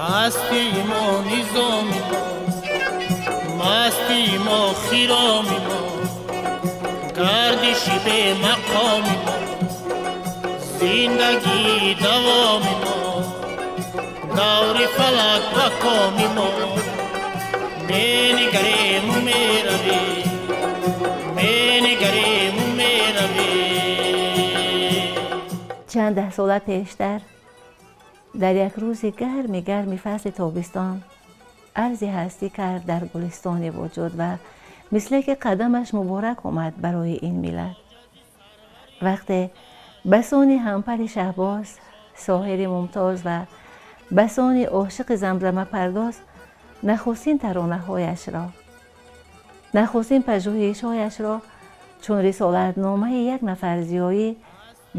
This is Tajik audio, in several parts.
Ҳастии мо, низоми мо, мастии мо, хироми мо, гардиши бемақоми мо, зиндагии давоми мо, даври фалак ба коми мо. Менигарему меравем, менигарему меравем. Чанд даҳсола пештар, дар як рӯзи гарми гарми фасли тобистон, арзи ҳастӣ кард дар гулистони вуҷуд ва мисле ки қадамаш муборак омад барои ин миллат. Вақте басони ҳампари Шаҳбоз, соҳири мумтоз ва басони ошиқи замзамапардоз нахустин таронаҳояшро, нахустин пажӯҳишҳояшро чун рисолатномаи як нафар зиёӣ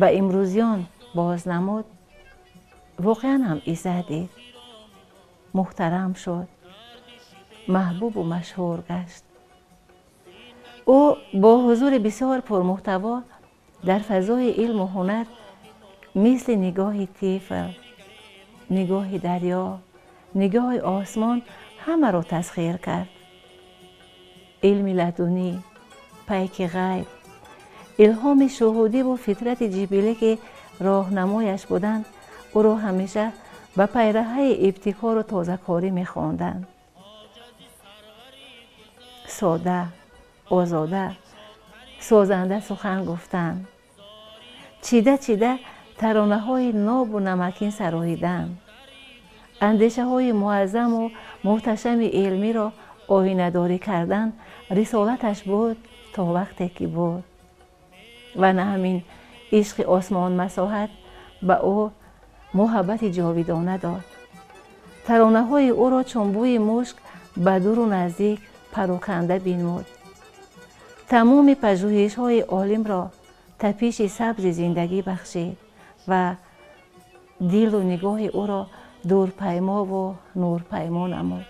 ба имрӯзиён боз намуд, воқеан ҳам иззат дид, муҳтарам шуд, маҳбубу машҳур гашт. Ӯ бо ҳузури бисёр пурмуҳтаво дар фазои илму ҳунар мисли нигоҳи тифл, нигоҳи дарё, нигоҳи осмон ҳамаро тасхир кард. Илми ладунӣ, пайки ғайб, илҳоми шуҳудиву фитрати ҷибилӣ, ки роҳнамояш буданд, ӯро ҳамеша ба пайраҳаи ибтикору тозакорӣ мехонданд. Сода, озода, созанда сухан гуфтан, чида чида таронаҳои нобу намакин сароидан, андешаҳои муаззаму муҳташами илмиро оинадорӣ кардан рисолаташ буд то вақте ки буд. Ва на ҳамин ишқи осмонмасоҳат ба ӯ муҳаббати ҷовидона дод. Таронаҳои ӯро чун бӯи мушк ба дуру наздик пароканда бинмуд. Тамоми пажӯҳишҳои олимро тапиши сабзи зиндагӣ бахшид ва дилу нигоҳи ӯро дурпаймову нурпаймо намуд.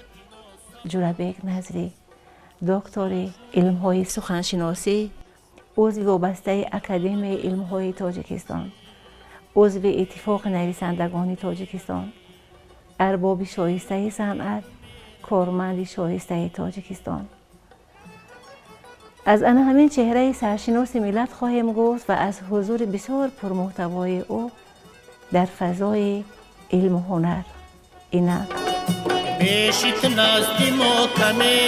Ҷурабек Назрӣ, доктори илмҳои суханшиносӣ, узви вобастаи Академияи илмҳои Тоҷикистон, узви Иттифоқи нависандагони Тоҷикистон, арбоби шоистаи санъат, корманди шоистаи Тоҷикистон. Аз ана ҳамин чеҳраи саршиноси миллат хоҳем гуфт ва аз ҳузури бисёр пурмуҳтавои ӯ дар фазои илму ҳунар. Инак. Бешит назди мо каме,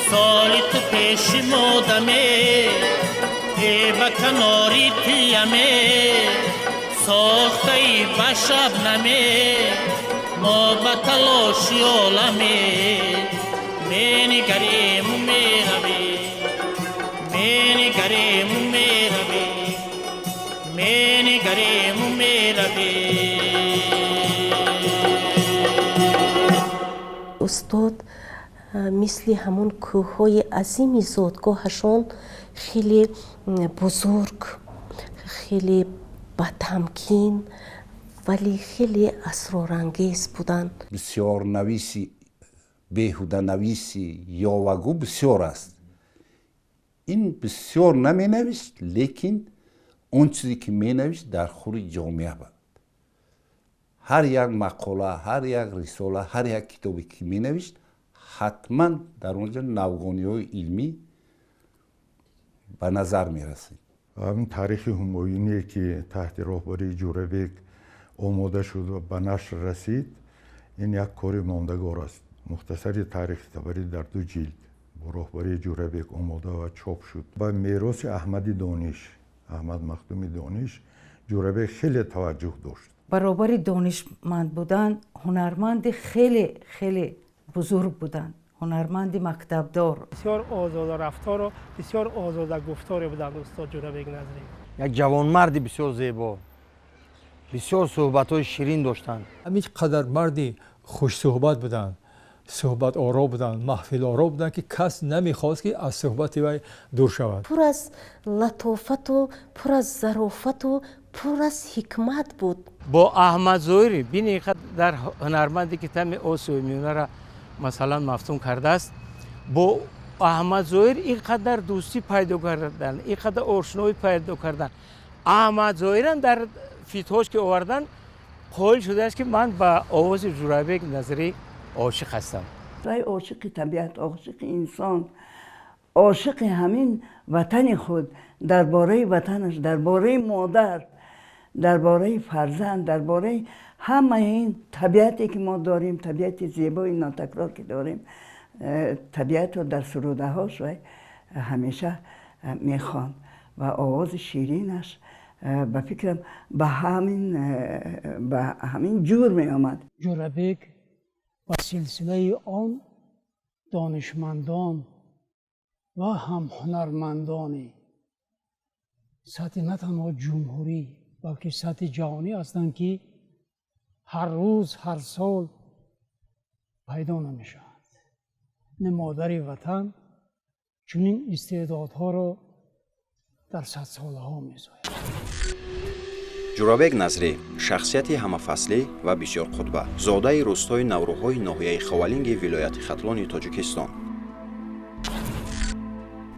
соли ту пеши мо даме, э ба канори тияме, сохтаи ба шабнаме, мо ба талоши оламе менигарему меравем, менигарему меравем, менигарему меравем. Устод мисли ҳамон кӯҳҳои азими зодгоҳашон хеле бузург, хеле батамкин, вале хеле асрорангез буданд. Бисёрнависи, беҳуданависи, ёвагӯ бисёр аст. Ин бисёр наменавист, лекин он чизе ки менавист, дар хури ҷомеа буд. Ҳар як мақола, ҳар як рисола, ҳар як китобе ки менавишт, ҳатман дар он ҷо навгониҳои илмӣ ба назар мерасид. Ҳамин Таърихи ҳумоюние, ки таҳти роҳбарии Ҷӯрабек омода шуд ва ба нашр расид, ин як кори мондагор аст. Мухтасари таърихи Табарӣ дар ду ҷилд бо роҳбарии Ҷӯрабек омода ва чоп шуд. Ба мероси Аҳмади Дониш, Аҳмад Махдуми Дониш, Ҷӯрабек хеле таваҷҷӯҳ дошт. Баробари донишманд будан, ҳунарманди хеле хеле бузург буданд, ҳунарманди мактабдор. Бисёр озода рафтору бисёр озода гуфторе буданд устод Ҷӯрабек Назрӣ. Як ҷавонмарди бисёр зебо, бисёр суҳбатҳои ширин доштанд. Ҳамин қадар марди хушсуҳбат буданд, суҳбаторо буданд, маҳфилоро буданд, ки кас намехост, ки аз суҳбати вай дур шавад. Пур аз латофату, пур аз зарофату, пур аз ҳикмат буд. Бо Аҳмад Зоҳири бини, дар ҳунарманде ки тами Осиёи Миёнара масалан мафтун кардааст, бо Аҳмад Зоҳир ин қадар дӯстӣ пайдо кардан, ин қадар ошноӣ пайдо кардан. Аҳмад Зоҳирам дар фитҳош ки овардан. Қоил шудааст, ки ман ба овози Ҷӯрабек Назарӣ ошиқ ҳастам. Вай ошиқи табиат, ошиқи инсон, ошиқи ҳамин ватани худ, дар бораи ватанаш, дар бораи модар, дар бораи фарзанд, дар бораи ҳамаи ин табиате, ки мо дорем, табиати зебои нотакрор, ки дорем, табиатро дар сурудаҳош вай ҳамеша мехонд ва овози ширинаш, ба фикрам, ба ҳамин ҷур меомад. Ҷӯрабек ва силсилаи он донишмандон ва ҳам ҳунармандони сатҳи на танҳо ҷумҳурӣ, балки сатҳи ҷаҳонӣ ҳастанд, ки ҳар рӯз, ҳар сол пайдо намешаванд. Модари ватан чунин истеъдодҳоро дар садсолаҳо мезояд. Ҷӯрабек Назрӣ — шахсияти ҳамафаслӣ ва бисёрқутба, зодаи рӯстои Наврӯҳои ноҳияи Ховалинги вилояти Хатлони Тоҷикистон,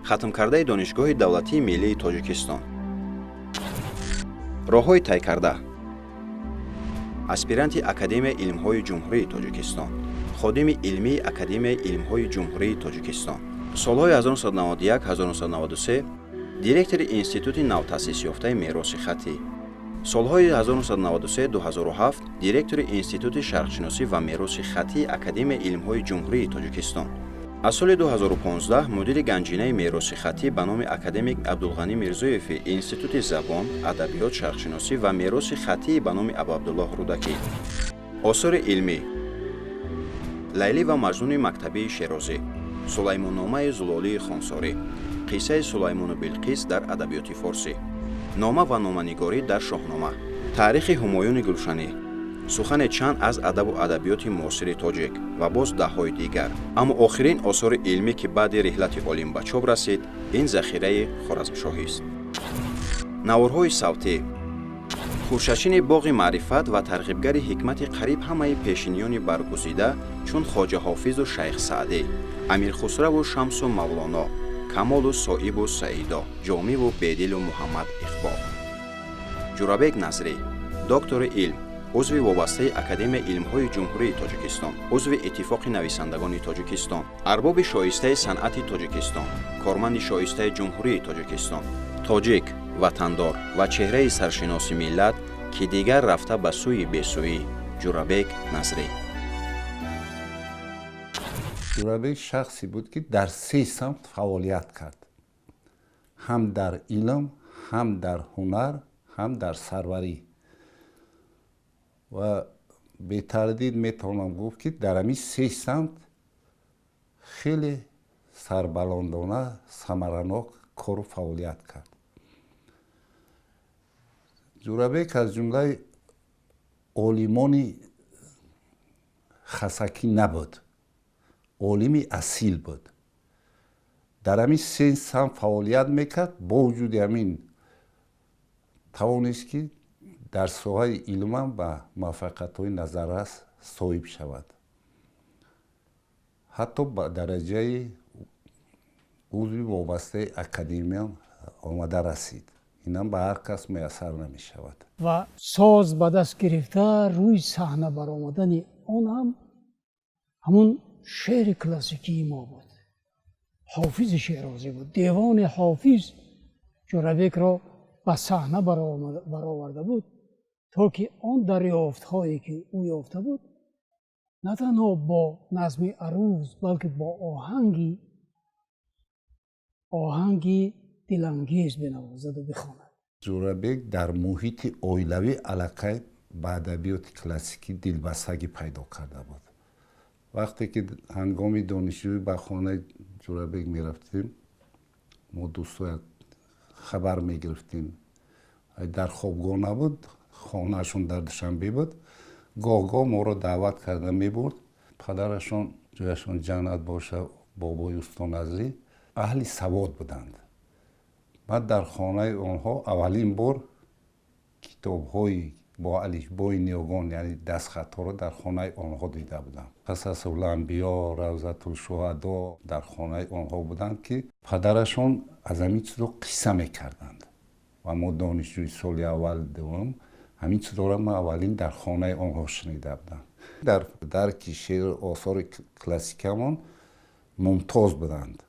хатмкардаи Донишгоҳи давлатии миллии Тоҷикистон, роҳҳои тай карда: аспиранти Академияи илмҳои Ҷумҳурии Тоҷикистон, ходими илмии Академияи илмҳои Ҷумҳурии Тоҷикистон, солҳои 1991-1993 директори Институти навтаъсисёфтаи мероси хаттӣ, солҳои 1993-2007 директори Институти шарқшиносӣ ва мероси хаттии Академияи илмҳои Ҷумҳурии Тоҷикистон, аз соли 2015 мудири Ганҷинаи мероси хаттӣ ба номи академик Абдулғанӣ Мирзоеви Институти забон, адабиёт, шарқшиносӣ ва мероси хаттии ба номи Абуабдуллоҳ Рӯдакӣ. Осори илмӣ: Лайлӣ ва Маҷнуни мактабии Шерозӣ, Сулаймонномаи Зулолии Хонсорӣ, Қиссаи Сулаймону Билқис дар адабиёти форсӣ, Нома ва номанигорӣ дар Шоҳнома, Таърихи Ҳумоюни гулшанӣ, Сухане чанд аз адабу адабиёти муосири тоҷик ва боз даҳҳои дигар. Аммо охирин осори илмӣ, ки баъди риҳлати олим ба чоп расид, ин Захираи Хоразмшоҳист. Наворҳои савтӣ: хуршачини боғи маърифат ва тарғибгари ҳикмати қариб ҳамаи пешиниёни баргузида, чун Хоҷа Ҳофизу Шайх Саъдӣ, Амирхусраву Шамсу Мавлоно, Камолу Соибу Саидо, Ҷомиву Бедилу Муҳаммад Иқбол. Ҷӯрабек Назрӣ — доктори илм, узви вобастаи Академияи илмҳои Ҷумҳурии Тоҷикистон, узви Иттифоқи нависандагони Тоҷикистон, арбоби шоистаи санъати Тоҷикистон, корманди шоистаи Ҷумҳурии Тоҷикистон, тоҷик, ватандор ва чеҳраи саршиноси миллат, ки дигар рафта ба сӯи бесӯӣ. Ҷӯрабек Назрӣ. Ҷӯрабек шахсе буд, ки дар се самт фаъолият кард: ҳам дар илм, ҳам дар ҳунар, ҳам дар сарварӣ. Ва бетардид метавонам гуфт, ки дар ҳамин се самт хеле сарбаландона, самаранок кору фаъолият кард. Ҷӯрабек аз ҷумлаи олимони хасакӣ набуд, олими асил буд. Дар ҳамин се самт фаъолият мекард. Бо вуҷуди ҳамин тавонист, ки дар соҳаи илмам ба муваффақиятҳои назаррас соҳиб шавад, ҳатто ба дараҷаи узви вобастаи академия омада расид. Инам ба ҳар кас муяссар намешавад. Ва соз ба даст гирифта, рӯи саҳна баромадани он ҳам ҳамун шеъри классикии мо буд, Ҳофизи Шерозӣ буд. Девони Ҳофиз Ҷӯрабекро ба саҳна бароварда буд, то ки он дарёфтҳое, ки ӯ ёфта буд, на танҳо бо назми аруз, балки бо оҳанги дилангез бинавозаду бихонад. Ҷӯрабек дар муҳити оилавӣ аллакай ба адабиёти классикӣ дилбастагӣ пайдо карда буд. Вақте ки ҳангоми донишҷӯӣ ба хонаи Ҷӯрабек мерафтем, мо дӯстоя хабар мегирифтем. Дар хобгоҳ набуд, хонаашон дар Душанбе буд. Гоҳ-гоҳ моро даъват карда мебурд. Падарашон, ҷояшон ҷаннат боша, бобои усто Назрӣ, аҳли савод буданд. Баъд дар хонаи онҳо аввалин бор китобҳои бо алифбои ниёгон, яъне дастхатҳоро дар хонаи онҳо дида будам. Қасасуланбиё, Равзатулшуҳадо дар хонаи онҳо буданд, ки падарашон аз ҳамин чизо қисса мекарданд ва мо донишҷӯи соли аввал, дуввум Ҳамин чизҳоро ман аввалин дар хонаи онҳо шунида будам. Дар дарки шеъру осори классикамон мумтоз буданд.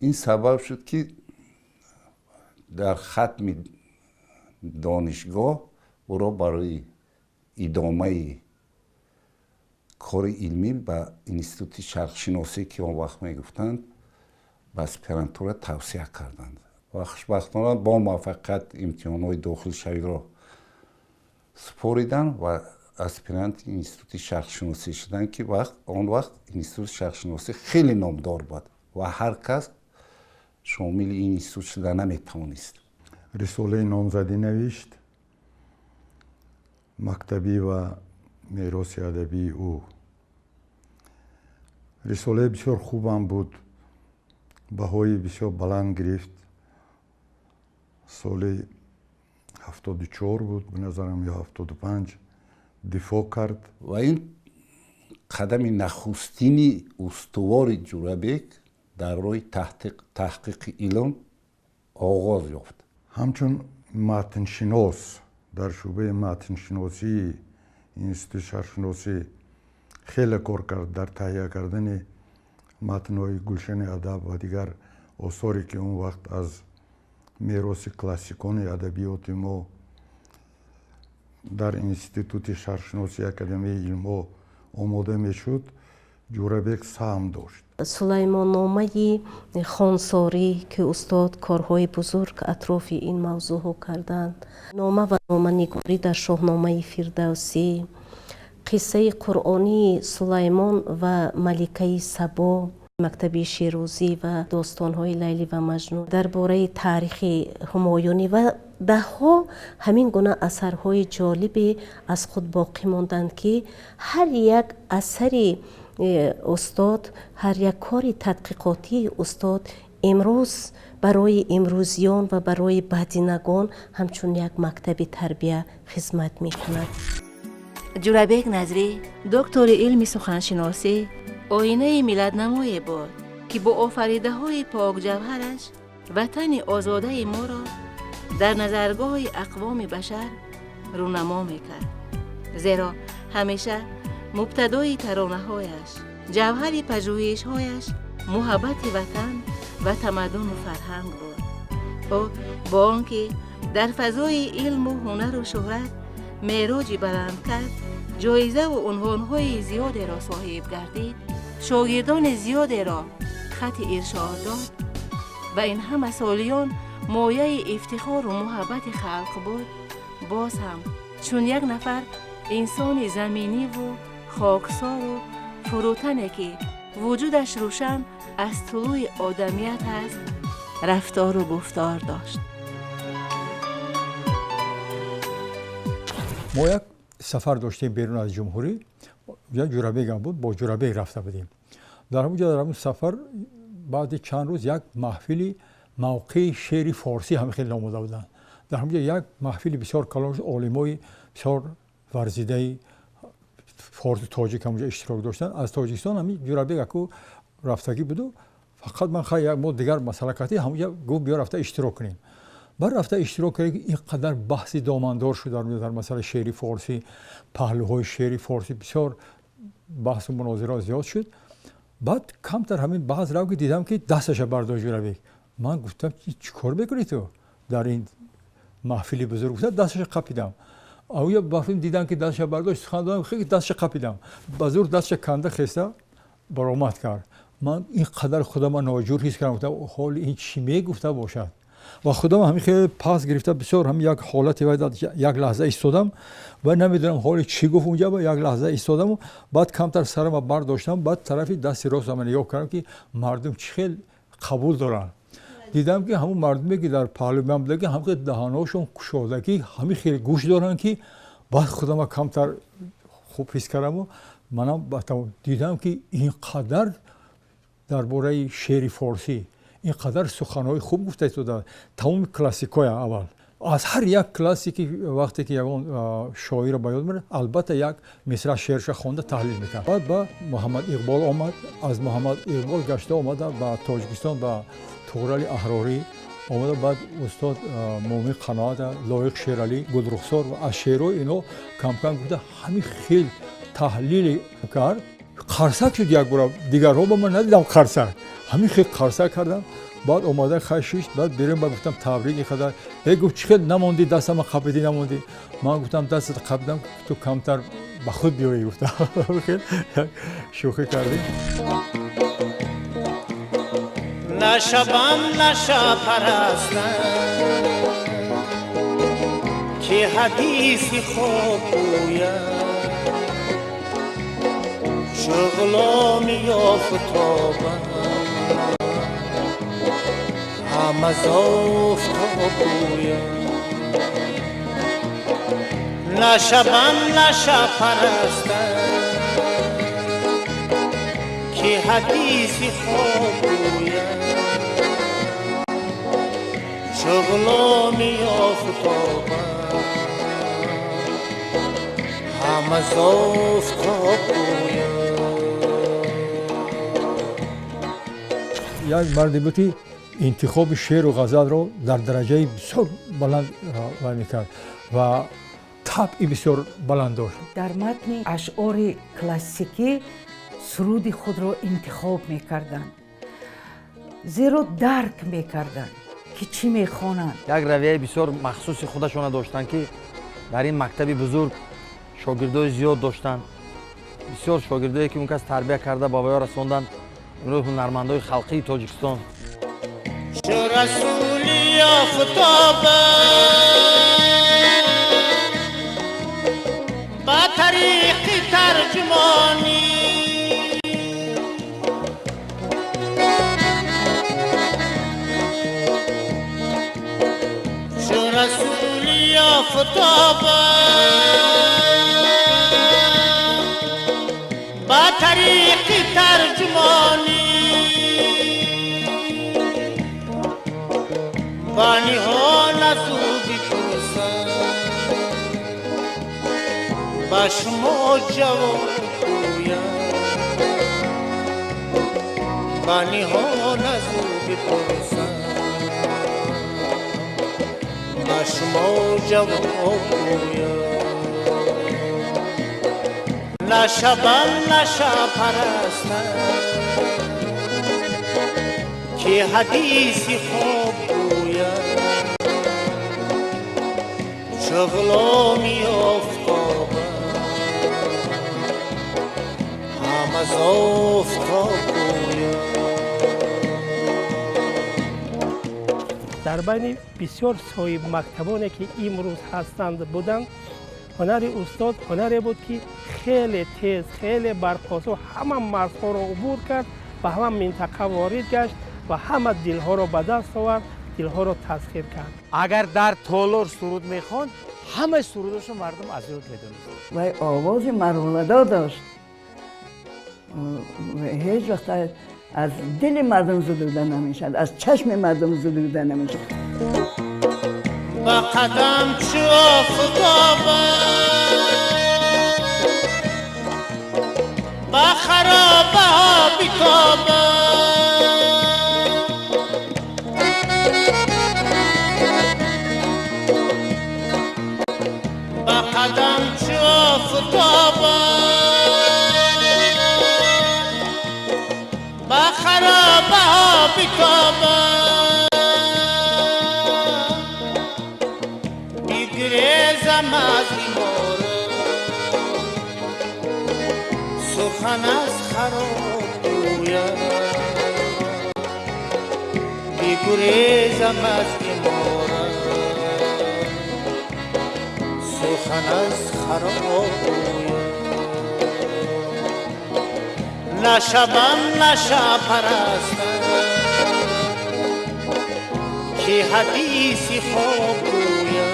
Ин сабаб шуд, ки дар хатми донишгоҳ ӯро барои идомаи кори илмӣ ба Институти шарқшиносӣ, ки он вақт мегуфтанд, ба аспирантура тавсия карданд ва хушбахтона бо муваффақият имтиҳонҳои дохилшавиро супориданд ва аспиранти Институти шарқшиносӣ шуданд, ки он вақт Институти шарқшиносӣ хеле номдор буд ва ҳар кас шомили ин институт шуда наметавонист. Рисолаи номзадӣ навишт «Мактабӣ ва мероси адабии ӯ». Рисолаи бисёр хубам буд, баҳои бисёр баланд гирифт. Соли 74 буд, ба назарам, ё 75 дифоъ кард. Ва ин қадами нахустини устувори Ҷурабек дар роҳи таҳқиқи илм оғоз ёфт. Ҳамчун матншинос дар шӯъбаи матншиносии Институти шарқшиносӣ хеле кор кард дар таҳия кардани матнҳои «Гулшани адаб» ва дигар осоре, ки он вақт аз мероси классикони адабиёти мо дар Институти шарқшиносии Академияи илмҳо омода мешуд, Ҷӯрабек саҳм дошт. Сулаймонномаи Хонсорӣ, ки устод корҳои бузург атрофи ин мавзӯъҳо карданд, нома ва номанигорӣ дар Шоҳномаи Фирдавсӣ, қиссаи қуръонии Сулаймон ва маликаи Сабо, мактаби Шерозӣ ва достонҳои Лайлӣ ва Маҷнун, дар бораи таърихи Ҳумоюнӣ ва даҳҳо ҳамин гуна асарҳои ҷолибе аз худ боқӣ монданд, ки ҳар як асари устод, ҳар як кори тадқиқотии устод имрӯз барои имрӯзиён ва барои баъдинагон ҳамчун як мактаби тарбия хизмат мекунад. Ҷурабек Назрӣ, доктори илми суханшиносӣ, оинаи миллатнамое буд, ки бо офаридаҳои покҷавҳараш ватани озодаи моро дар назаргоҳи ақвоми башар рӯнамо мекард. Зеро ҳамеша мубтадои таронаҳояш, ҷавҳари пажӯҳишҳояш муҳаббати ватан ва тамаддуну фарҳанг буд. Ӯ бо он ки дар фазои илму ҳунару шӯҳрат мероҷи баланд кард, ҷоизаву унвонҳои зиёдеро соҳиб гардид, шогирдони зиёдеро хати иршод дод ва ин ҳама солиён мояи ифтихору муҳаббати халқ буд, боз ҳам чун як нафар инсони заминиву хоксору фурӯтане, ки вуҷудаш рӯшан аз тулӯи одамият аст, рафтору гуфтор дошт. Мо як сафар доштем берун аз ҷумҳурӣ, Ҷурабекам буд, бо Ҷурабек рафта будем. Дар ҳамон ҷо, дар ҳамон сафар, баъди чанд рӯз як маҳфили мавқеи шеъри форсӣ ҳам хеле номода буданд. Дар ҳамон ҷо як маҳфили бисёр калон шуд, олимои бисёр варзидаи форсу тоҷик ҳамонҷо иштирок доштанд. Аз Тоҷикистон ҳамин Ҷурабек аку рафтагӣ буду, фақат ман хай мо дигар масъала кардем, ҳамонҷо гуфт биё рафта иштирок кунем. Баъд рафта иштирок кардем, ки ин қадар баҳси домандор шуд дар масъалаи шеъри форсӣ, паҳлӯҳои шеъри форсӣ бисёр баҳсу мунозира зиёд шуд. Баъд камтар ҳамин баҳс рафт, ки дидам, ки дасташа бардошт Ҷурабек. Ман гуфтам, чӣ кор мекунӣ ту дар ин маҳфили бузург? Гуфтам, дасташа қапидам. Оя бафим дидам, ки дасташа бардошт, сухан додам, хеле дасташа қапидам. Ба зур дасташа канда хеста баромад кард. Ман ин қадар худама ноҷур ҳис кардам, гуфтам, ҳоли ин чӣ мегуфта бошад? Ва худам ҳамин хеле пас гирифта, бисёр ҳам як ҳолате як лаҳза истодам ва намедонам ҳоли чӣ гуфт унҷа, як лаҳза истодаму баъд камтар сарама бардоштам, баъд тарафи дасти ростама нигоҳ кардам, ки мардум чӣ хел қабул доранд. Дидам, ки ҳамон мардуме, ки дар паҳлӯи ман буда, ки ҳамин даҳанҳошон кушодагӣ, ҳамин хеле гӯш доранд, ки баъд худама камтар хуб ҳис кардаму манам дидам, ки ин қадар дар бораи шеъри форсӣ ин қадар суханҳои хуб гуфта истода. Тамоми классикҳоя, аввал аз ҳар як классики вақте ки ягон шоирро ба ёд меорад, албатта як мисра шеърша хонда таҳлил мекард. Баъд ба Муҳаммад Иқбол омад, аз Муҳаммад Иқбол гашта омада ба Тоҷикистон, ба Туғрали Аҳрорӣ, Омада баъд устод Муъмин Қаноат, Лоиқ Шералӣ, Гулрухсор ва аз шеърҳои инҳо кам-кам гуфта ҳамин хел таҳлил кард. Қарсак шуд як бора, дигарҳо ба ман надидам қарсак. Ҳамин хел қарсак кардам. Баъд омада хай шишт, баъд берун ба гуфтам табрик қадар. Гуфт чӣ хел намондӣ, дастама қапидӣ намондӣ. Ман гуфтам дастат қапидам, ту камтар ба худ биёӣ гуфтам. Хел як шӯхӣ кардем. Нашабам нашапарастам ки ҳадиси хоб гӯям, чу ғуломи офтобам ҳам аз офтоб гӯям. Нашабам нашапарастам ки ҳадиси хоб гӯям, чу ғуломи офтобам ҳам аз офтоб гӯям. Як марде буд ки интихоби шеъру ғазалро дар дараҷаи бисёр баланд вай мекард ва табъи бисёр баланд дошт. Дар матни ашъори классикӣ суруди худро интихоб мекарданд, зеро дарк мекарданд ки чӣ мехонанд. Як равияи бисёр махсуси худашона доштанд ки дар ин мактаби бузург шогирдои зиёд доштанд. Бисёр шогирдое ки он кас тарбия карда ба воя расонданд, имрӯз ҳунармандои халқии Тоҷикистон. Чу расули офтобам ба тариқи тарҷумонӣ, чу расули офтобам ба тариқи тарҷумонӣ, ба ниҳон аз ӯ бипурсам, ба шумо ҷавоб гӯям. Ба ниҳон аз ӯ бипурсам, ба шумо ҷавоб гӯям. Нашабам нашапарастам ки ҳадиси хоб гӯям, чу ғуломи офтобам ҳам аз офтоб гӯям. Дар байни бисёр соҳибмактабоне ки имрӯз ҳастанд буданд, ҳунари устод ҳунаре буд ки хеле тез, хеле барқосу ҳама марзҳоро убур кард, ба ҳама минтақа ворид гашт ва ҳама дилҳоро ба даст овард, дилҳоро тасхир кард. Агар дар толор суруд мехонд, ҳамаи сурудашо мардум аз ёд медонист. Вай овози марғуладо дошт. Ҳеҷ вақт аз дили мардум зудуда намешад, аз чашми мардум зудуда намешад. Ба қадам чу офтобам ба харобаҳо битобам, ба қадам чу офтобам ба харобаҳо битобам, бигрезам аз иморат сухан аз хароб гӯям, бигрезам аз иморат сухан аз хароб гӯям. Нашабам нашапарастам ки ҳадиси хоб гӯям,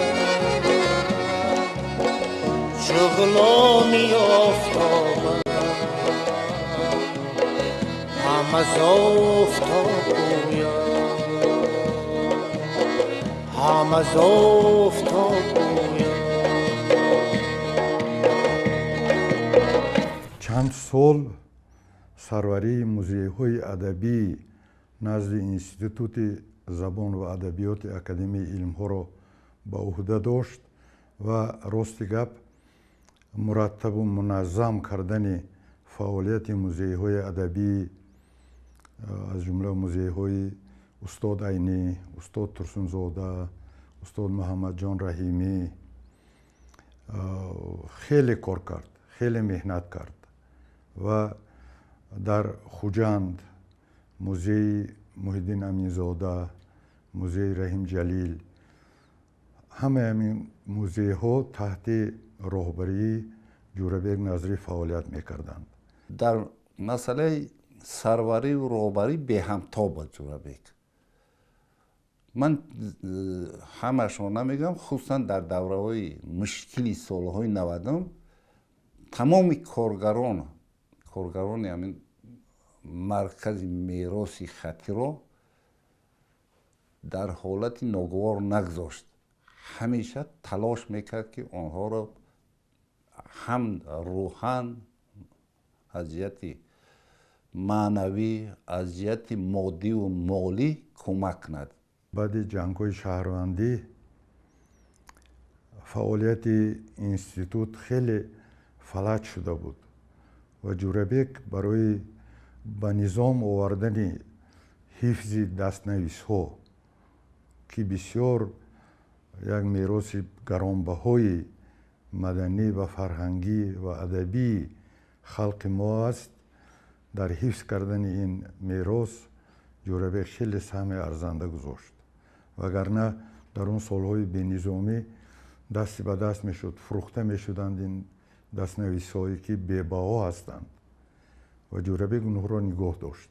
чу ғуломи офтобам ҳам аз офтоб гӯям, ҳам аз офтоб гӯям. Чанд сол сарварии музейҳои адабӣ назди Институти Забон ва адабиёти Академияи илмҳоро ба уҳда дошт ва, рости гап, мураттабу муназзам кардани фаъолияти музейҳои адабӣ, аз ҷумла музейҳои устод Айнӣ, устод Турсунзода, устод Муҳаммадҷон Раҳимӣ, хеле кор кард, хеле меҳнат кард. Ва дар Хуҷанд музеи Муҳиддин Аминзода, музеи Раҳим Ҷалил, ҳамаи ҳамин музейҳо таҳти роҳбарии Ҷӯрабек Назрӣ фаъолият мекарданд. Дар масъалаи сарвариву роҳбарӣ беҳамто буд Ҷӯрабек. Ман ҳамашро намегӯям, хусусан дар давраҳои мушкили солҳои 90-ум тамоми коргарони ҳамин маркази мероси хаттиро дар ҳолати ногувор нагузошт. Ҳамеша талош мекард, ки онҳоро ҳам рӯҳан, аз ҷиҳати маънавӣ, аз ҷиҳати моддиву молӣ кӯмак кунад. Баъди ҷангҳои шаҳрвандӣ фаъолияти институт хеле фалаҷ шуда буд ва Ҷӯрабек барои ба низом овардани ҳифзи дастнависҳо, ки бисёр як мероси гаронбаҳои маданӣ ва фарҳангӣ ва адабии халқи мо аст, дар ҳифз кардани ин мерос Ҷӯрабек хеле саҳми арзанда гузошт. Вагарна дар он солҳои бенизомӣ дасти ба даст мешуд, фурӯхта мешуданд ин дастнависҳое, ки бебаҳо ҳастанд, ва Ҷӯрабек онҳоро нигоҳ дошт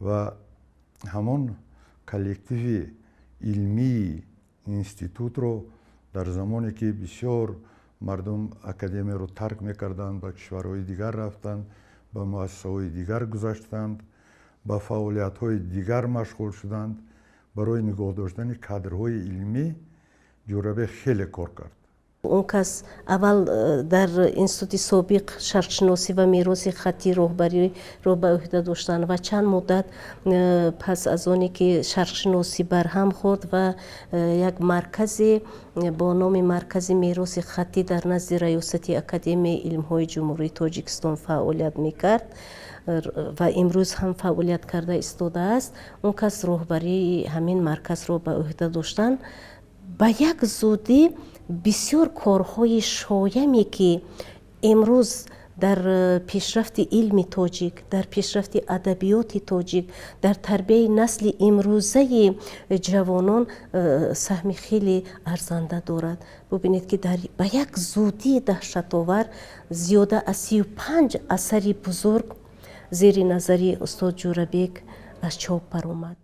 ва ҳамон коллективи илмии институтро дар замоне ки бисёр мардум академияро тарк мекарданд, ба кишварҳои дигар рафтанд, ба муассисаҳои дигар гузаштанд, ба фаъолиятҳои дигар машғул шуданд, барои нигоҳ доштани кадрҳои илмӣ Ҷӯрабек хеле кор кард. Он кас аввал дар институти собиқ шарқшиносӣ ва мероси хаттӣ роҳбариро ба ӯҳда доштанд ва чанд муддат пас аз оне ки шарқшиносӣ барҳам хӯрд ва як марказе бо номи Маркази мероси хаттӣ дар назди раёсати Академияи илмҳои Ҷумҳурии Тоҷикистон фаъолият мекард ва имрӯз ҳам фаъолият карда истодааст, он кас роҳбарии ҳамин марказро ба ӯҳда доштанд. Ба як зудӣ бисёр корҳои шояме, ки имрӯз дар пешрафти илми тоҷик, дар пешрафти адабиёти тоҷик, дар тарбияи насли имрӯзаи ҷавонон саҳми хеле арзанда дорад. Бубинед, ки ба як зудии даҳшатовар зиёда аз 35 асари бузург зери назари устод Ҷӯрабек аз чоп баромад.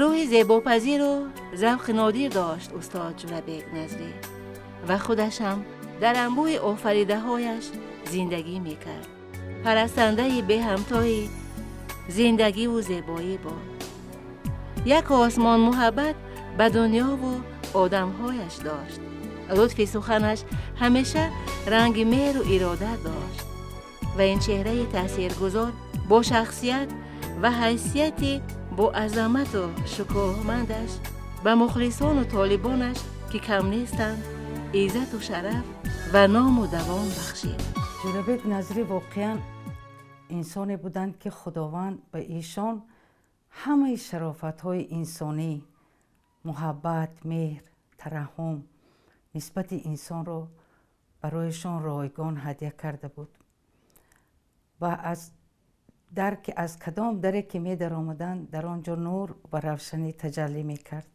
Рӯҳи зебопазиру завқи нодир дошт устод Ҷӯрабек Назрӣ ва худаш ҳам дар анбӯҳи офаридаҳояш зиндагӣ мекард. Парастандаи беҳамтои зиндагиву зебоӣ буд. Як осмон муҳаббат ба дунёву одамҳояш дошт. Лутфи суханаш ҳамеша ранги меҳру иродат дошт ва ин чеҳраи таъсиргузор бо шахсият ва ҳайсияти бо азамату шукӯҳмандаш ба мухлисону толибонаш, ки кам нестанд, иззату шараф ва ному давом бахшид. Ҷӯрабек Назрӣ воқеан инсоне буданд, ки Худованд ба эшон ҳамаи шарофатҳои инсонӣ, муҳаббат, меҳр, тараҳҳум нисбати инсонро барояшон ройгон ҳадя карда буд. Ва аз дар ки аз кадом даре ки медаромаданд, дар он ҷо нур ва равшанӣ таҷаллӣ мекард.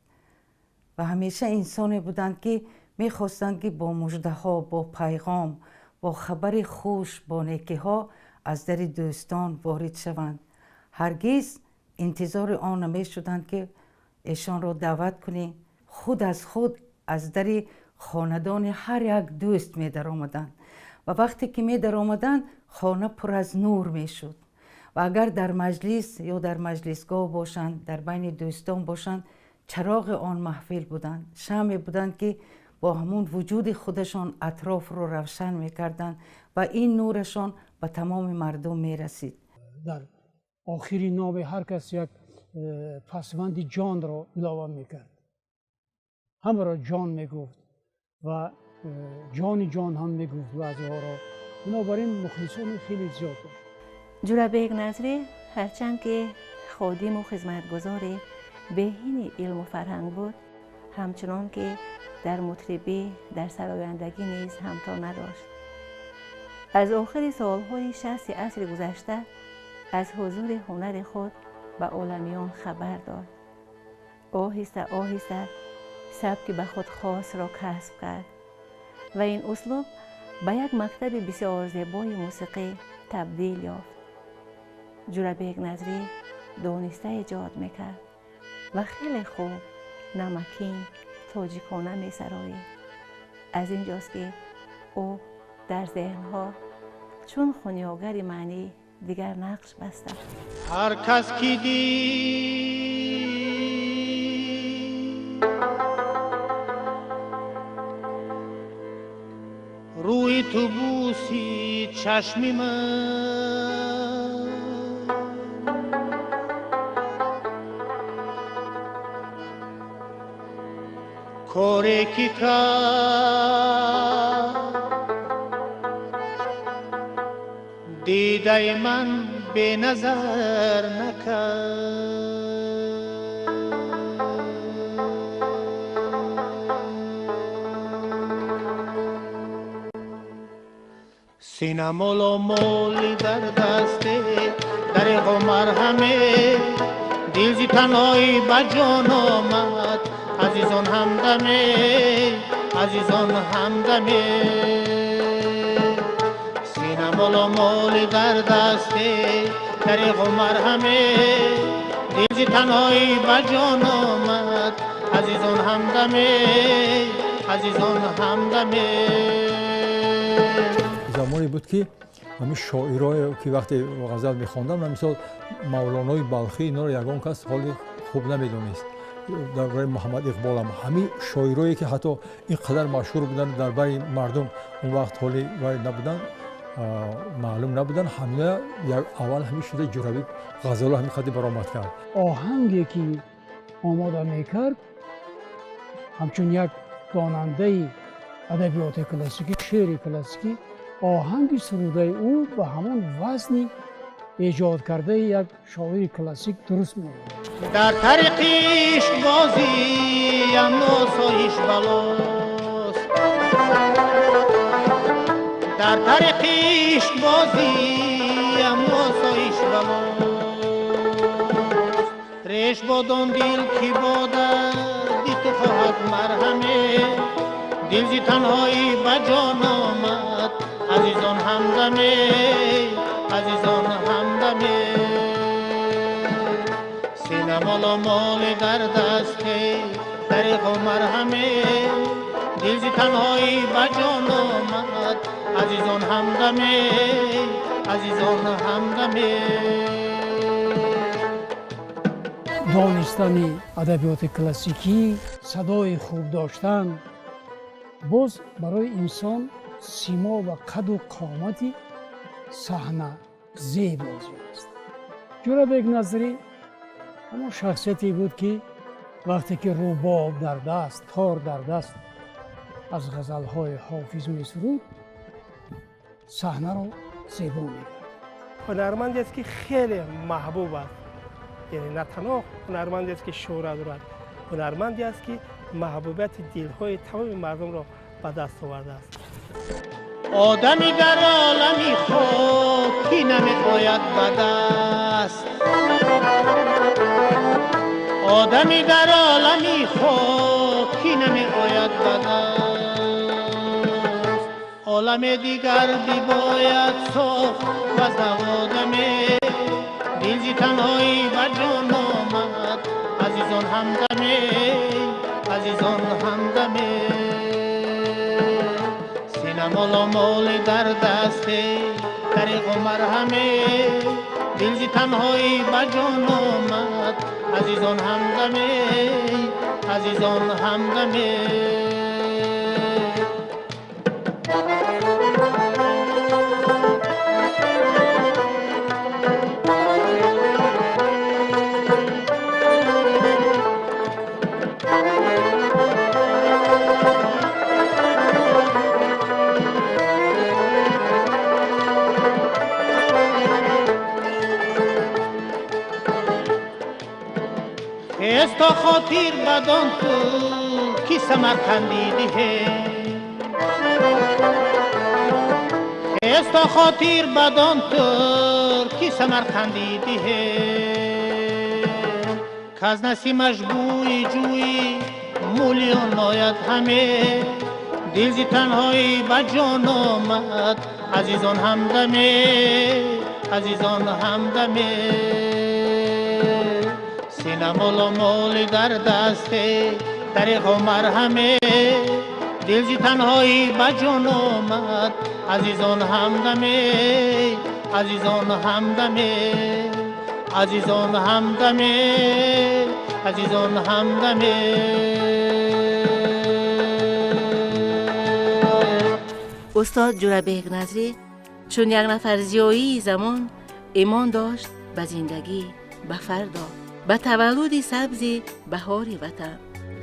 Ва ҳамеша инсоне буданд, ки мехостанд, ки бо муждаҳо, бо пайғом, бо хабари хуш, бо некиҳо аз дари дӯстон ворид шаванд. Ҳаргиз интизори он намешуданд, ки эшонро даъват кунӣ. Худ аз худ аз дари хонадони ҳар як дӯст медаромаданд ва вақте ки медаромаданд, хона пур аз нур мешуд. Ва агар дар маҷлис ё дар маҷлисгоҳ бошанд, дар байни дӯстон бошанд, чароғи он маҳфил буданд, шамъе буданд, ки бо ҳамон вуҷуди худашон атрофро равшан мекарданд ва ин нурашон ба тамоми мардум мерасид. Дар охири номи ҳар кас як пасванди ҷонро илова мекард. Ҳамаро ҷон мегуфт ва ҷони ҷон ҳам мегуфт баъзеҳоро. Бинобар ин мухлисони хеле зиёд дошт. Ҷурабек Назрӣ ҳарчанд ки ходиму хизматгузори беҳини илму фарҳанг буд, ҳамчунон ки дар мутрибӣ, дар сарояндагӣ низ ҳамто надошт. Аз охири солҳои 60 асри гузашта аз ҳузури ҳунари худ ба оламиён хабар дод. Оҳиста оҳиста сабки ба худ хосро касб кард ва ин услуб ба як мактаби бисёр зебои мусиқӣ табдил ёфт. Ҷурабек Назрӣ дониста эҷод мекард ва хеле хуб, намакин, тоҷикона месароид. Аз ин ҷост ки ӯ дар зеҳнҳо чун хунёгари маънӣ дигар нақш баста. Ҳар кас ки дид рӯи ту бӯсид чашми ман, коре ки кард дидаи ман беназар накард. Синамоло моли дар дасте, дареғу марҳаме, дил зи танҳоӣ ба ҷон омад, азизон ҳамдаме, азизон ҳамдаме. Синамоло моли дар дасте, дареғу марҳаме, дил зи танҳоӣ ба ҷон омад, азизон ҳамдаме, азизон ҳамдаме. Замоне буд ки ҳамин шоирое ки вақте ғазал мехондам, мисол Мавлонои Балхӣ, инҳоро ягон кас ҳоли хуб намедонист. Дар бораи Муҳаммад Иқболам ҳамин шоирое ки ҳатто ин қадар машҳур буданд дар байни мардум, он вақт ҳоли вай набуданд, маълум набуданд, ҳамина аввал ҳамин шуда Ҷурабек ғазало ҳамин қадри баромад кард. Оҳанге ки омода мекард, ҳамчун як донандаи адабиёти классикӣ, шеъри классикӣ, оҳанги сурудаи ӯ ба ҳамон вазни эҷод кардаи як шоири классик дуруст меояд. Дар тариқи ишқбозиам осоиш балост, дар тариқи ишқбозиам осоиш балост, реш бодон дил ки бо дарди ту хоҳад марҳаме, дил зи танҳоӣ ба ҷон омад, азизон ҳамдаме, азизон ҳамдаме. Синамоло моли дар дасте, дареғу марҳаме, дил зи танҳоӣ ба ҷон омад, азизон ҳамдаме, азизон ҳамдаме. Донистани адабиёти классикӣ, садои хуб доштан боз барои инсон симо ва қаду қомати саҳна зеб лозим аст. Ҷурабек Назрӣ ҳамон шахсияте буд ки вақте ки рубоб дар даст, тор дар даст аз ғазалҳои Ҳофиз месуруд, саҳнаро зебо мекард. Ҳунармандест ки хеле маҳбуб аст. Яъне на танҳо ҳунармандест ки шӯҳрат дорад, ҳунарманде аст ки маҳбубияти дилҳои тамоми мардумро ба даст овардааст. Одами дар олами хокӣ намеояд ба даст, одами дар олами хокӣ намеояд ба даст, олами дигар бибояд сохт ва аз одаме, дил зи танҳоӣ ба ҷон омад, азизон ҳамдаме, азизон ҳамдаме. Синамоло моли дар дасте, дареғу марҳаме, дил зи танҳоӣ ба ҷон омад, азизон ҳамдаме, азизон ҳамдаме. Хеста хотир бадон ту ки Самарқандӣ диҳе, хеста хотир бадон ту ки Самарқандӣ диҳе. Каз насимаш бӯи ҷӯи мулиён ояд ҳаме, дил зи танҳоӣ ба ҷон омад, азизон ҳамдаме, азизон ҳамдаме. Синамоло моли дар дасте, дариғо марҳаме, дил зи танҳоӣ ба ҷон омад, азизон ҳамдаме, азизон ҳамдаме, азизон ҳамдаме, азизон ҳамдаме. Устод Ҷӯрабек Назрӣ чун як нафар зиёии замон имон дошт ба зиндагӣ, ба фардо, ба таваллуди сабзи баҳори ватан.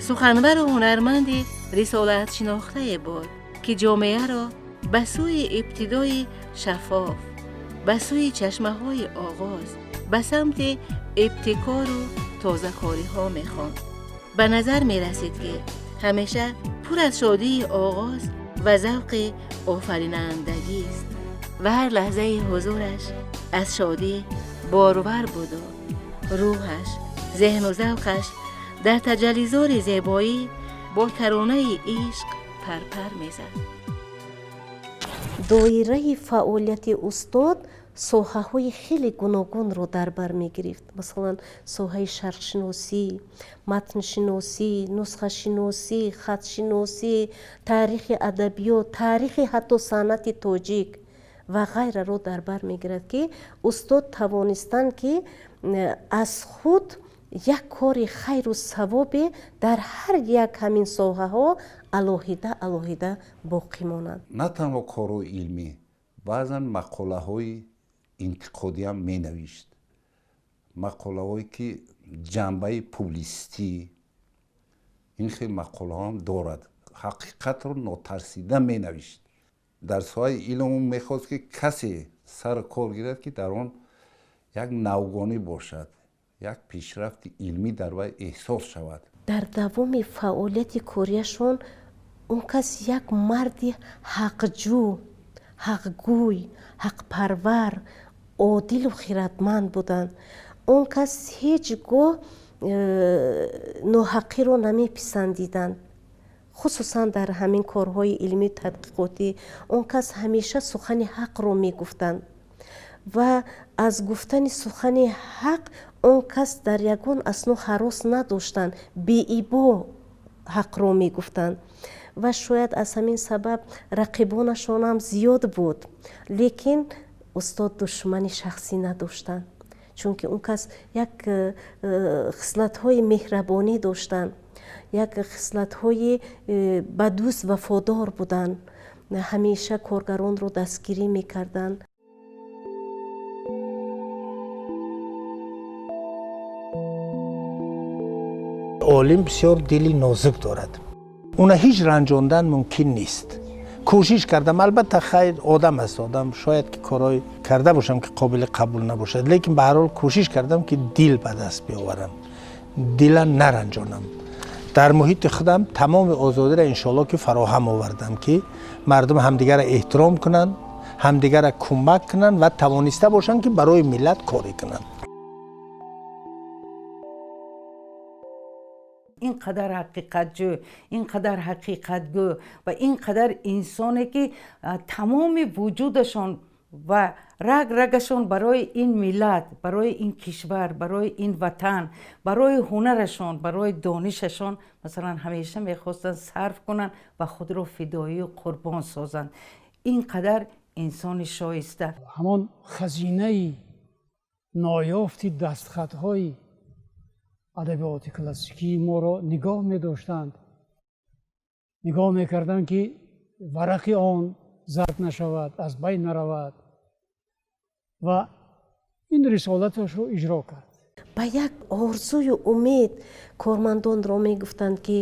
Суханвару ҳунарманди рисолатшинохтае буд, ки ҷомеаро ба сӯи ибтидои шаффоф, ба сӯи чашмаҳои оғоз, ба самти ибтикору тозакориҳо мехонд. Ба назар мерасид, ки ҳамеша пур аз шодии оғоз ва завқи офаринандагист ва ҳар лаҳзаи ҳузураш аз шодӣ борвар буду рӯҳаш, зеҳну завқаш дар таҷаллизори зебоӣ бо таронаи ишқ парпар мезад. Доираи фаъолияти устод соҳаҳои хеле гуногунро дар бар мегирифт. Масалан, соҳаи шарқшиносӣ, матншиносӣ, нусхашиносӣ, хатшиносӣ, таърихи адабиёт, таърихи ҳатто санъати тоҷик ва ғайраро дар бар мегирад, ки устод тавонистанд, ки аз худ як кори хайру савобе дар ҳар як ҳамин соҳаҳо алоҳида алоҳида боқӣ монанд. На танҳо корҳои илмӣ, баъзан мақолаҳои интиқодиам менавишт, мақолаҳое ки ҷанбаи публисистӣ, ин хел мақолаҳоам дорад. Ҳақиқатро нотарсида менавишт. Дар соҳаи илм мехост, ки касе сар кор гирад, ки дар он як навгонӣ бошад, як пешрафти илмӣ дар вай эҳсос шавад. Дар давоми фаъолияти кориашон он кас як марди ҳақҷӯ, ҳақгӯй, ҳақпарвар, одилу хиратманд буданд. Он кас ҳеҷ гоҳ ноҳақиро намеписандиданд, хусусан дар ҳамин корҳои илмию тадқиқотӣ. Он кас ҳамеша сухани ҳақро мегуфтанд ва аз гуфтани сухани ҳақ он кас дар ягон асно ҳарос надоштанд, беибо ҳақро мегуфтанд. Ва шояд аз ҳамин сабаб рақибонашонам зиёд буд, лекин устод душмани шахсӣ надоштанд, чунки он кас як хислатҳои меҳрабонӣ доштанд, як хислатҳои ба дӯст вафодор буданд, ҳамеша коргаронро дастгирӣ мекарданд. Олим бисёр дили нозук дорад, уна ҳеҷ ранҷондан мумкин нест. Кӯшиш кардам, албатта хайр, одам аст, одам шояд ки корҳое карда бошам, ки қобили қабул набошад, лекин ба ҳар ҳол кӯшиш кардам, ки дил ба даст биёварам, дила наранҷонам. Дар муҳити худам тамоми озодиро иншоалло ки фароҳам овардам, ки мардум ҳамдигарро эҳтиром кунанд, ҳамдигарро кӯмак кунанд ва тавониста бошанд, ки барои миллат коре кунанд. Ин қадар ҳақиқатҷӯ, ин қадар ҳақиқатгӯ ва ин қадар инсоне, ки тамоми вуҷудашон ва раг рагашон барои ин миллат, барои ин кишвар, барои ин ватан, барои ҳунарашон, барои донишашон, масалан, ҳамеша мехостанд сарф кунанд ва худро фидоию қурбон созанд. Ин қадар инсони шоиста. Ҳамон хазинаи ноёфти дастхатҳои адабиёти классикии моро нигоҳ медоштанд, нигоҳ мекарданд, ки варақи он зард нашавад, аз байн наравад ва ин рисолаташро иҷро кард. Ба як орзую умед кормандонро мегуфтанд, ки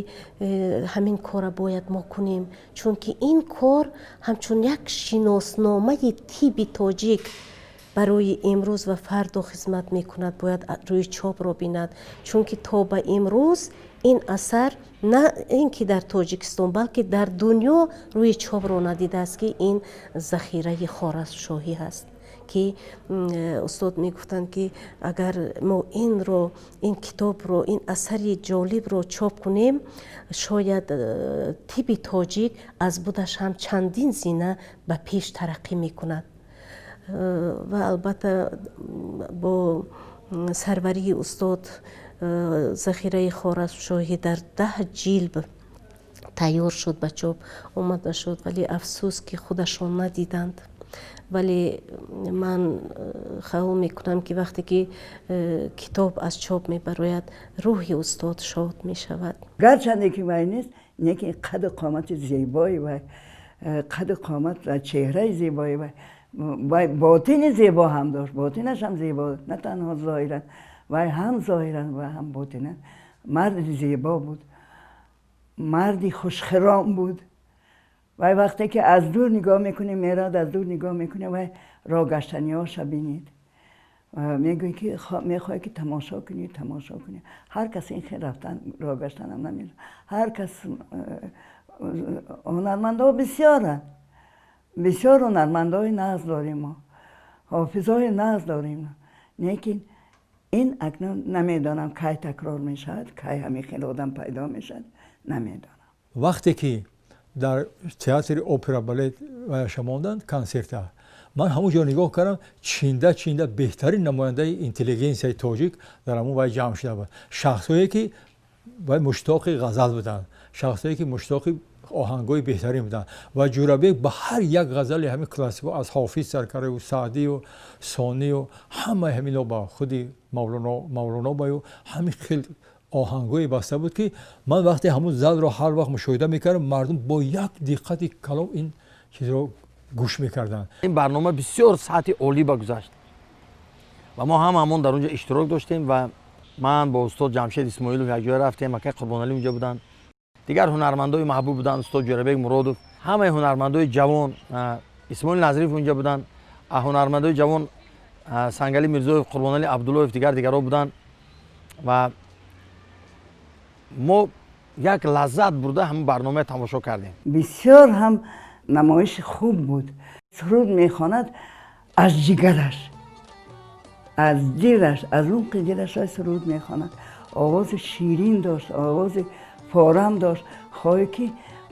ҳамин корро бояд мо кунем, чунки ин кор ҳамчун як шиносномаи тибби тоҷик Барои имрӯз ва фардо хизмат мекунад, бояд рӯи чопро бинад, чунки то ба имрӯз ин асар на ин ки дар Тоҷикистон, балки дар дунё рӯи чопро надидааст, ки ин захираи Хоразмшоҳӣ ҳаст, ки устод мегуфтанд, ки агар мо инро, ин китобро, ин асари ҷолибро чоп кунем, шояд тибби тоҷик аз будаш ҳам чандин зина ба пеш тараққӣ мекунад. Ва албатта бо сарварии устод захираи Хоразмшоҳӣ дар 10 ҷилд тайёр шуд, ба чоп омада шуд, вале афсӯс, ки худашон надиданд. Вале ман хаёл мекунам, ки вақте ки китоб аз чоп мебарояд, рӯҳи устод шод мешавад. Гарчанде ки вай нест, лекин қаду қомати зебои вай, қаду қомат ва чеҳраи зебои вай, вай ботини зебо ҳам дошт, ботинаш ҳам зебо, на танҳо зоҳиран, вай ҳам зоҳиран ва ҳам ботинан марди зебо буд, марди хушхиром буд. Вай вақте ки аз дур нигоҳ мекунӣ, мерад, аз дур нигоҳ мекунӣ, вай роҳ гаштаниҳоша бинед, мегӯӣ ки мехоҳӣ ки тамошо кунӣ, тамошо кунӣ. Ҳар кас ин хел рафтан, роҳ гаштанам намедонад. Ҳар кас, ҳунармандҳо бисёранд, бисёр ҳунармандҳои нағз дорем мо, ҳофизҳои нағз дорем, лекин ин акнун намедонам кай такрор мешавад, кай ҳамин хел одам пайдо мешавад, намедонам. Вақте ки дар театри опера балет ваяша монданд консерта, ман ҳамон ҷо нигоҳ кардам, чинда чинда беҳтарин намояндаи интеллигенсияи тоҷик дар ҳамон вай ҷамъ шуда буд, шахсҳое ки вай муштоқи ғазал буданд, шахсҳое ки муштоқи оҳангҳои беҳтарин буданд. Ва Ҷӯрабек ба ҳар як ғазали ҳамин классикҳо, аз Ҳофиз сар кардаю Саъдию Сонию ҳамаи ҳамино, ба худи Мавлоно баю ҳамин хел оҳангҳое баста буд, ки ман вақте ҳамун залро ҳар вақт мушоҳида мекардам, мардум бо як диққати калом ин чизро гӯш мекарданд. Ин барнома бисёр сатҳи олӣ ба гузашт ва мо ҳамаамон дар он ҷо иштирок доштем ва ман бо устод Ҷамшед Исмоилов якҷоя рафтем, акай Қурбоналӣ унҷо буданд, дигар ҳунармандои маҳбуб буданд, устод Ҷӯрабек Муродов, ҳамаи ҳунармандои ҷавон, Исмоил Назриев унҷо буданд, ҳунармандои ҷавон Сангалӣ Мирзоев, Қурбоналӣ Абдуллоев, дигар дигарҳо буданд ва мо як лаззат бурда ҳамин барномаро тамошо кардем. Бисёр ҳам намоиши хуб буд. Суруд мехонад аз ҷигараш, аз дилаш, аз умқи дилаш суруд мехонад. Овози ширин дошт, овози форам дошт. Хоҳӣ ки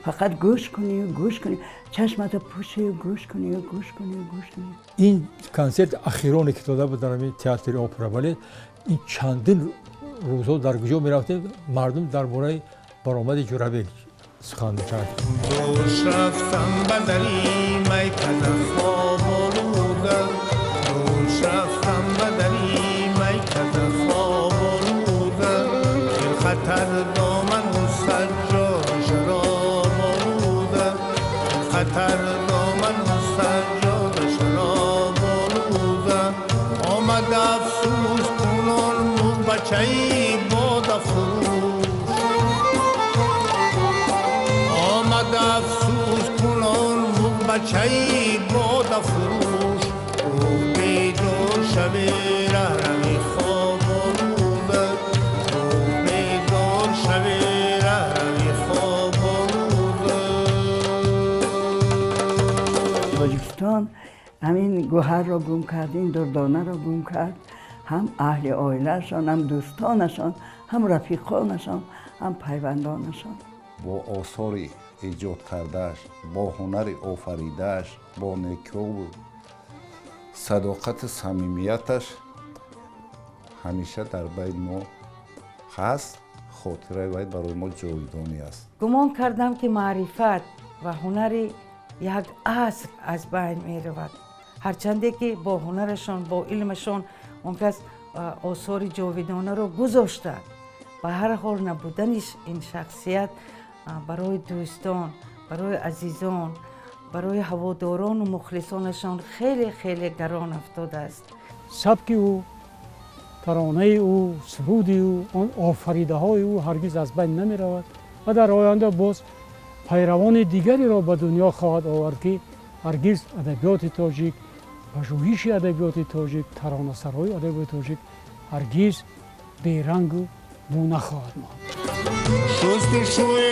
фақат гӯш кунию гӯш кунӣ, чашмата пӯшию гӯш кунию гӯш кунию гӯш кунӣ. Ин консерт ахироне ки дода буд дар ҳамин театри опера балет, ин чандин рӯзҳо дар куҷо мерафтем, мардум дар бораи баромади Ҷӯрабек сухан мекард. Душ рафтам ба дари майкада хоб олуда, душ рафтам ба дари майкада хоб олуда, хатар доману саҷҷода шароб олуда, хатар доману саҷҷода шароб олуда, омад афсӯс кунон бачаи бодафурӯш, омад афсӯс кунон бачаи бодафурӯш, ӯ бедор шаве раҳрави хоб олуда, ӯ бедор шаве раҳрави хоб олуда. Тоҷикистон ҳамин гӯҳарро гум кард, ин дурдонаро гум кард, ҳам аҳли оилаашон, ҳам дӯстонашон, ҳам рафиқонашон, ҳам пайвандонашон. Бо осори эҷод кардааш, бо ҳунари офаридааш, бо некӯву садоқати самимияташ ҳамеша дар байни мо ҳаст, хотираи вай барои мо ҷовидонӣ аст. Гумон кардам, ки маърифат ва ҳунари як аср аз байн меравад. Ҳарчанде ки бо ҳунарашон, бо илмашон он кас осори ҷовидонаро гузоштанд, ба ҳар ҳол набудани ин шахсият барои дӯстон, барои азизон, барои ҳаводорону мухлисонашон хеле хеле гарон афтодааст. Сабки ӯ, таронаи ӯ, суруди ӯ, он офаридаҳои ӯ ҳаргиз аз байн намеравад ва дар оянда боз пайравони дигареро ба дунё хоҳад овард, ки ҳаргиз адабиёти тоҷик, Пажӯҳиши адабиёти тоҷик, таронасарои адабиёти тоҷик ҳаргиз берангу бу нахоҳад монд. Шустушӯе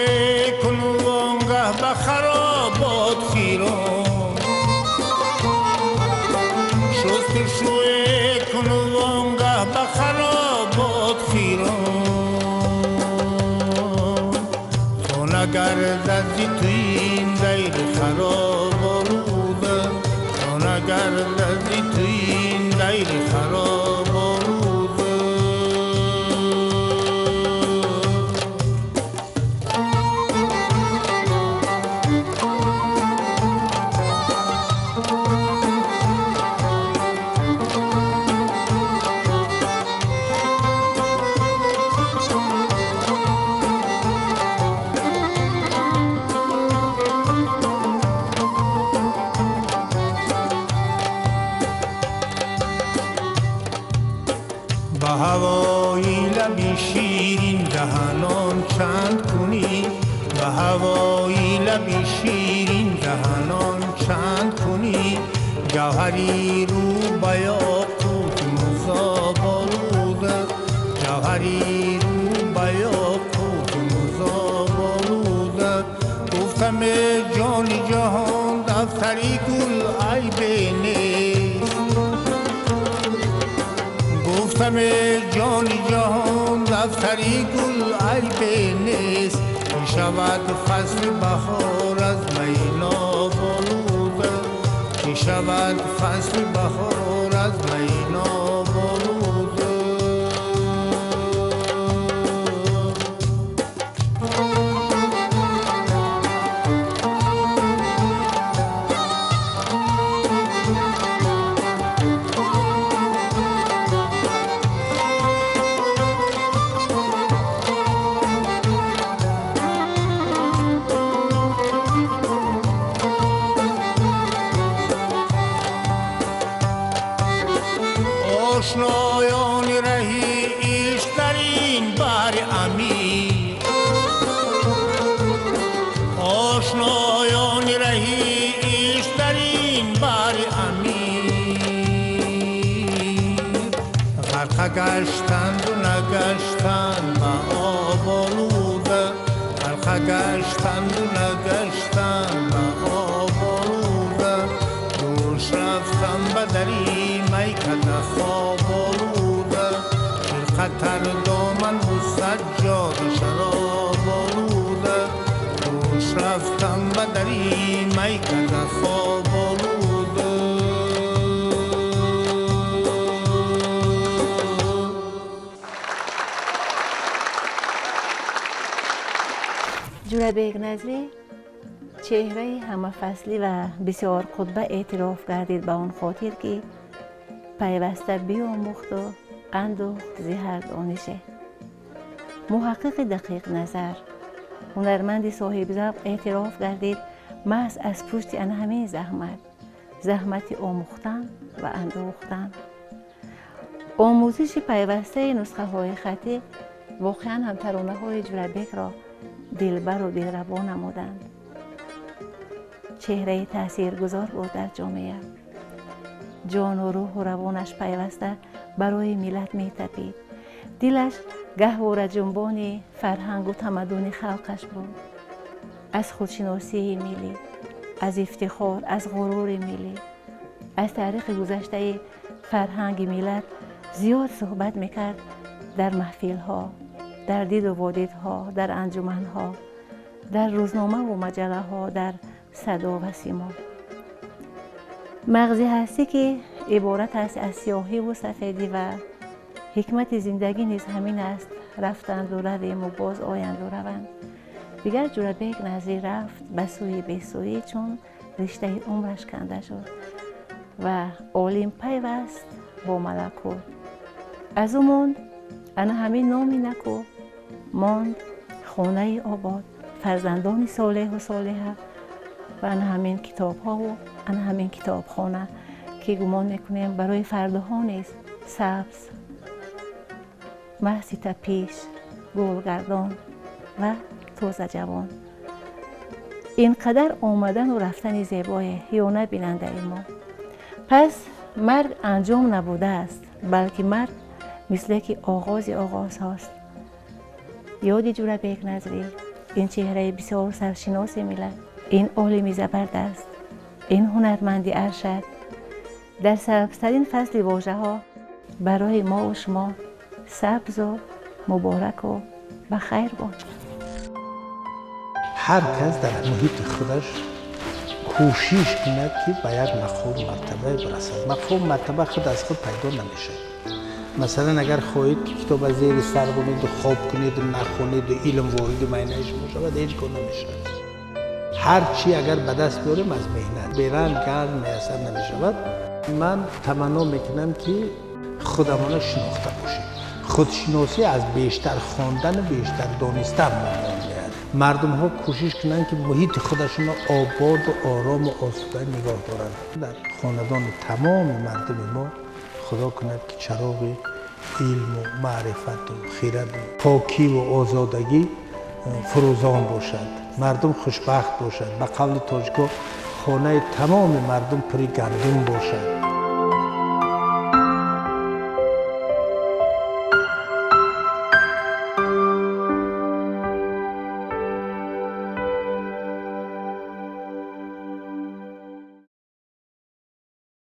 куну онгаҳ ба харобот хиром, шустушӯе куну онгаҳ ба харобот хиром, то нагардад зи ту ин дайри хароб олуда, то нагардад зи ту ин дайри хароб олуда. Ба ҳавои лаби ширин даҳанон чанд кунӣ, ба ҳавои лаби ширин даҳанон чанд кунӣ, гавҳари рӯ ба ёқути музоб олуда, гавҳари рӯ ба ёқути музоб олуда. Гуфтам ҷони ҷаҳон дафтари гул айбе нест, гуфтам ҷони ҷаҳон дафтари гул айбе нест, ки шавад фасли баҳор аз майноб олуда, ки шавад фасли баҳор аз майноб олуда. Ошноёни раҳи ишқ дар ин баҳри амиқ, ошноёни раҳи ишқ дар ин баҳри амиқ, ғарқа гаштанду нагаштанд ба об олуда, ғарқа гаштанду нагаштанд ба об олуда. Дӯш рафтам ба дари майкада хоб олуда, фирқатар доману саҷҷоду шароб олуда. Дӯш рафтам ба дари майкада хоб олуда. Ҷӯрабек Назрӣ чеҳраи ҳамафаслӣ ва бисёр қутба эътироф гардид ба он хотир, ки пайваста биомӯхту андӯхт зи ҳар донише. Муҳаққиқи дақиқназар, ҳунарманди соҳибзавқ эътироф гардид маҳз аз пушти ана ҳамин заҳмат, заҳмати омӯхтан ва андӯхтан. Омӯзиши пайвастаи нусхаҳои хаттӣ воқеан ҳам таронаҳои Ҷӯрабекро дилбару дилрабо намуданд. Чеҳраи таъсиргузор буд дар ҷомеа. Ҷону рӯҳу равонаш пайваста барои миллат метапид. Дилаш гаҳвораҷунбони фарҳангу тамаддуни халқаш буд. Аз худшиносии миллӣ, аз ифтихор, аз ғурури миллӣ, аз таърихи гузаштаи фарҳанги миллат зиёд суҳбат мекард дар маҳфилҳо, дар диду водидҳо, дар анҷуманҳо, дар рӯзномаву маҷаллаҳо, дар садо ва симо. Мағзи ҳастӣ, ки иборат аст аз сиёҳиву сафедӣ ва ҳикмати зиндагӣ низ ҳамин аст, рафтанду равему боз оянду раванд. Дигар Ҷӯрабек Назрӣ рафт ба сӯи бесӯӣ, чун риштаи умраш канда шуд ва олим пайваст бо малакут. Аз ӯ монд ана ҳамин номи наку, монд хонаи обод, фарзандони солеҳу солеҳа ва ана ҳамин китобҳову ана ҳамин китобхона, ки гумон мекунем барои фардоҳо низ сабз, маҳзи тапиш, гулгардон ва тозаҷавон. Ин қадар омадану рафтани зебое ё набинандаи мо. Пас марг анҷом набудааст, балки марг мисле ки оғози оғозҳост. Ёди Ҷӯрабек Назрӣ, ин чеҳраи бисёр саршиноси миллат, ин олими забардаст, ин ҳунарманди аршад дар сабзтарин фасли вожаҳо барои мову шумо сабзу мубораку ба хайр бод. Ҳар кас дар муҳити худаш кӯшиш кунад, ки ба як мақому мартабае бирасад. Мақому мартаба худ аз худ пайдо намешавад. Масалан, агар хоҳед, ки китоб аз зери сар кунеду хоб кунеду нахонеду илм вориди майнаи шумо шавад, ҳеҷ гоҳ намешавад. Ҳар чи агар ба даст биёрем, аз меҳнат беранг гарм муяссар намешавад. Ман таманно мекунам, ки худамона шинохта бошем. Худшиносӣ аз бештар хондану бештар донистан меояд. Мардумҳо кӯшиш кунанд, ки муҳити худашонро ободу орому осуда нигоҳ доранд. Дар хонадони тамоми мардуми мо, Худо кунад, ки чароғи илму маърифату хираду покиву озодагӣ фурӯзон бошад, мардум хушбахт бошад. Ба қавли тоҷико, хонаи тамоми мардум пури гандум бошад.